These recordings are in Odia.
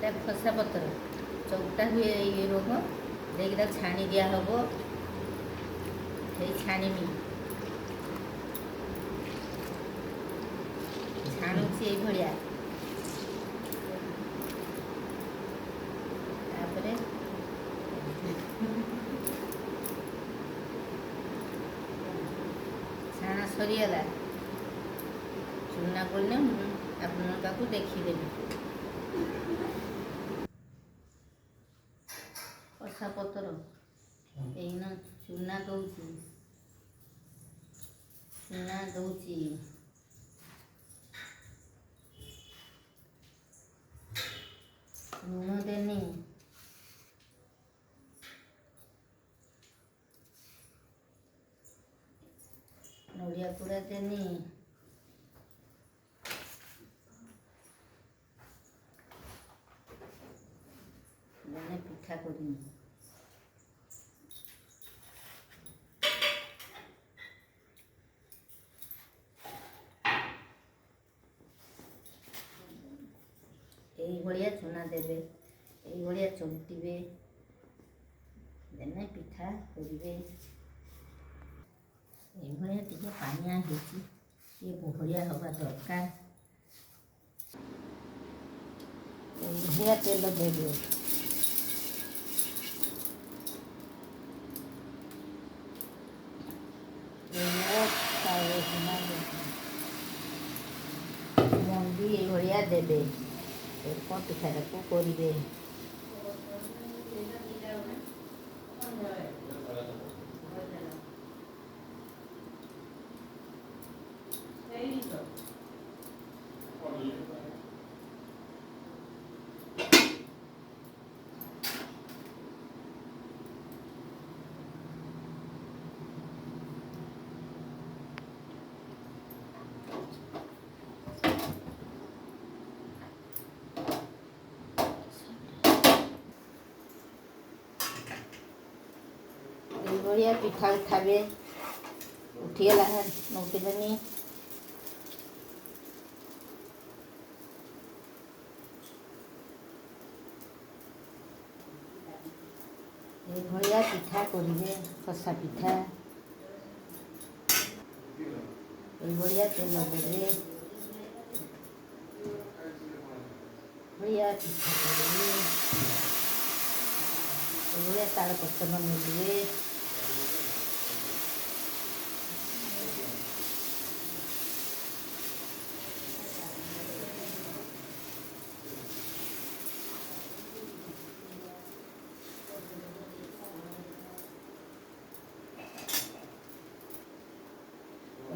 ଏଇଟା ଖସା ପତ୍ର ଚଉଟା ହୁଏ ଏଇ ରୋଗ ଦେଇକି ତାକୁ ଛାଣି ଦିଆହେବ। ସେଇ ଛାଣିମି, ଛାଣୁଛି ଏଇଭଳିଆ। ତାପରେ ଛାଣା ସରିଗଲା। ଚୁନା ପଡ଼ିଲେ ମୁଁ ଆପଣଙ୍କ ପାଖକୁ ଦେଖିଦେବି। କଷା ପତ୍ର ଏଇନା ଚୁନା ଦଉଛି, ଚୁନା ଦଉଛି। ଲୁଣ ଦେନି, ନଡ଼ିଆ କୁଡ଼ା ଦେନି। ଜଣେ ପିଠା କରିନି। ଏଇଭଳିଆ ଚୁନା ଦେବେ, ଏଇଭଳିଆ ଚକଟିବେ, ଦେନେ ପିଠା କରିବେ। ଏଇଭଳିଆ ଟିକେ ପାଣିଆ ହେଇଛି, ଟିକେ ବହଳିଆ ହେବା ଦରକାର। ଏଇଭଳିଆ ତେଲ ଦେବେ। ଚାଉଳ ଚୁନା ଦେବେ, ମଞ୍ଜି ଏଇଭଳିଆ ଦେବେ, ଏରକମ ପିଠାଟାକୁ କରିବେ। ଏଇଭଳିଆ ପିଠା ଉଠାବେ। ଉଠିଗଲା, ନଉଟିଦେନି। ଏଇଭଳିଆ ପିଠା କରିବେ, ଖସା ପିଠା। ଏଇଭଳିଆ ତେଲ ଦେବେ, ଭଳିଆ ପିଠା କରିବେ। ଏଇଭଳିଆ ତାଳପତ୍ର ମେଲିବେ।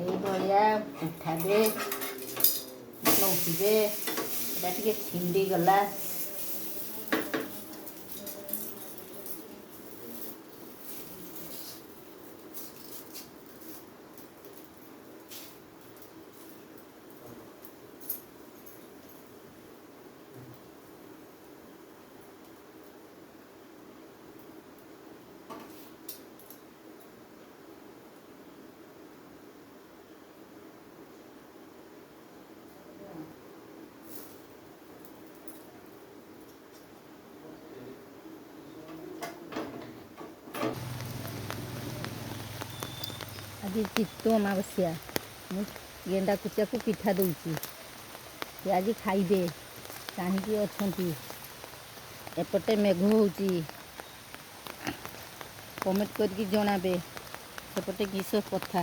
ଏଇଭଳିଆ ଉଠାବେ, ନଉଟିବେ। ଏଟା ଟିକେ ଛିଣ୍ଡିଗଲା। ଆଜି ଚିତ୍ତ ଅମାବାସ୍ୟା, ମୁଁ ଗେଣ୍ଡା କୁଚାକୁ ପିଠା ଦେଉଛି। ସେ ଆଜି ଖାଇବେ, ଚାହିଁକି ଅଛନ୍ତି। ଏପଟେ ମେଘ ହେଉଛି। କମେଣ୍ଟ କରିକି ଜଣାବେ ସେପଟେ କିସ କଥା।